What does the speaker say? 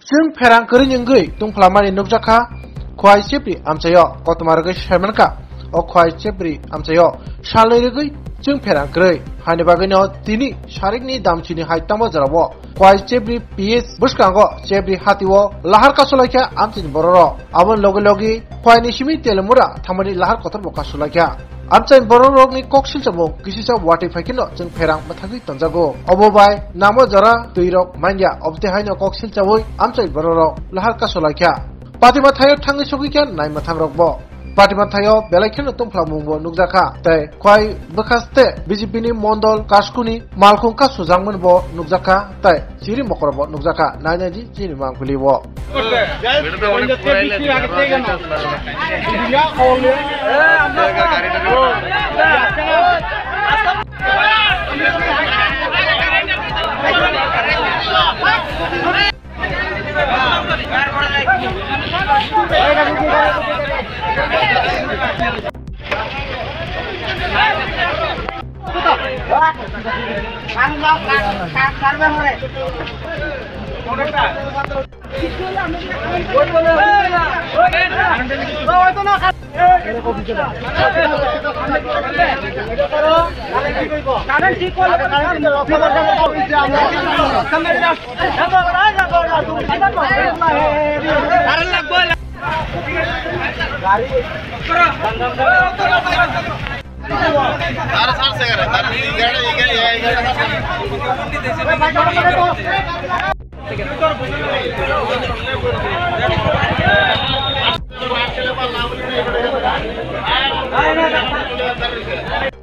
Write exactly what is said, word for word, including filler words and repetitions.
Chwng pherang kwrwi wngwi tungphlamani nukjakha Khwai Chepri amchaio. Kothoma rwgwi saimankha o Khwai Chepri amchaio salnwi rwgwi chwng pherang kwrwi. Haini bagwino tini sarikni damchini hai tamo jorao Khwai Chepri P S bwskango Chepri hatio lahar kasulaikha amchaini bororok. Aboni logi logi Khwaini simi Telemura thangmani lahar kotorbo kasulaikha. Amchaini bororokni kok silchamung kisisa watwi phaikheno chwng pherang mwthagwi tonjago. Obo bai namo jora twirok manya, obotwi haino kok silchaui amchaini bororok lahar kasulaikha. Patima thaio thangwi sogwikha naimwthangrokbo. Patima thaio belai kheno tungphlamungbo nukjakha, tei Khwai bwkhaste B J P ni mondol kaskuni malkhung kasujakmani bo nukjakha, tei chiri mokorbo nukjakha. Nainai di chini mangpili bo.